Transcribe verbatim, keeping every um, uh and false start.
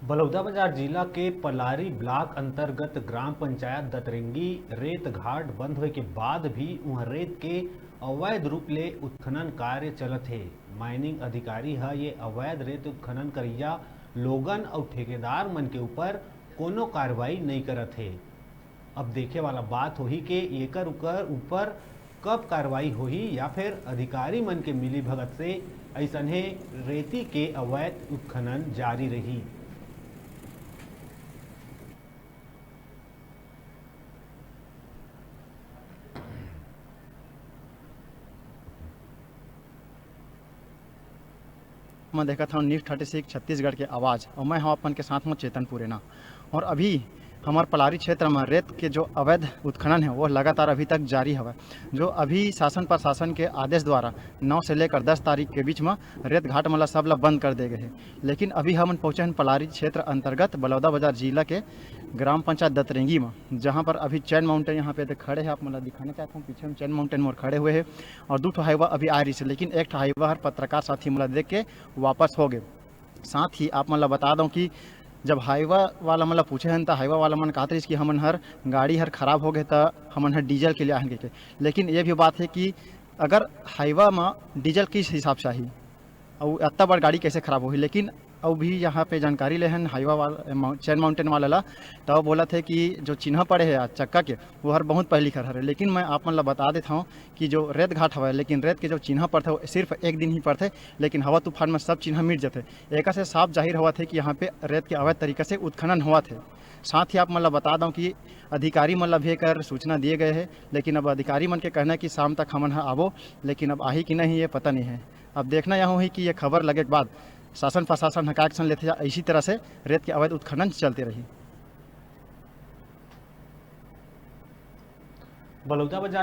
बलौदाबाजार जिला के पलारी ब्लॉक अंतर्गत ग्राम पंचायत दतरेंगी रेत घाट बंद होए के बाद भी उहां रेत के अवैध रूप ले उत्खनन कार्य चलत हे। माइनिंग अधिकारी ह ये अवैध रेत उत्खनन करइया लोगन अउ ठेकेदार मन के ऊपर कोनो कार्रवाई नइ करत हे। अब देखे वाला बात होही के एकर उकर ऊपर कब कार्रवाई होही या फिर अधिकारी मन के मिलीभगत से अइसनहे रेती के अवैध उत्खनन जारी रही। मैं देखत हूँ न्यूज थर्टी सिक्स छत्तीसगढ़ के आवाज़ और मैं हूँ अपन के साथ में चेतन पुरेना। और अभी हमार पलारी क्षेत्र में रेत के जो अवैध उत्खनन है वो लगातार अभी तक जारी हवै। जो अभी शासन प्रशासन के आदेश द्वारा नौ से लेकर दस तारीख के बीच में रेत घाट मन ला सब ला बंद कर दे गए है। लेकिन अभी हमन पहुँचे हैं पलारी क्षेत्र अंतर्गत बलौदाबाजार जिला के ग्राम पंचायत दतरेंगी में, जहाँ पर अभी चैन माउंटेन यहाँ पे देख खड़े हैं, आप मन ला दिखाना चाहता हूँ, पीछे में चैन माउंटेन मोर खड़े हुए हैं और दू ठो हाईवा अभी आ रही है, लेकिन एक ठो हाईवा हर पत्रकार साथी मन ला देख के वापस हो गए। साथ ही आप मन ला बता दो कि जब हाईवा वाला मन ला पूछे हन, त हाईवा वाला मन कहत रहिस कि हमन हर गाड़ी हर खराब हो गए, त हमन हर डीजल के लिए आहन कहिके। लेकिन ये भी बात है कि अगर हाईवा में डीजल किस हिसाब से आही, अउ अत्ता बड़ गाड़ी कैसे खराब होही? लेकिन अउ भी यहाँ पे जानकारी ले हन हाईवा वाला, माउ-, चैन माउंटेन वाला ला, त वो बोलत हे कि जो चिन्हा पड़े है आज चक्का के, वो हर बहुत पहली खर हरे। लेकिन मैं आप मन ला बता देत हूँ कि जो रेत घाट हवय, लेकिन रेत के जो चिन्हा पड़थे, वो सिर्फ एक दिन ही पड़थे, लेकिन हवा तूफान में सब चिन्हा मिट जथे। एकर से साफ जाहिर होवत हे कि यहाँ पे रेत के अवैध तरीका से उत्खनन होवत हे। साथ ही आप मन ला बता दऊँ कि अधिकारी मन ला भी एकर सूचना दिए गए हे, लेकिन अब अधिकारी मन के कहना है कि शाम तक हमन ह आबो, लेकिन अब आही कि नहीं, ये पता नहीं है। अब देखना यह होही कि ये खबर लगे के बाद शासन प्रशासन ह का एक्शन लेथे या इसी तरह से रेत के अवैध उत्खनन चलते रही। बलौदाबाजार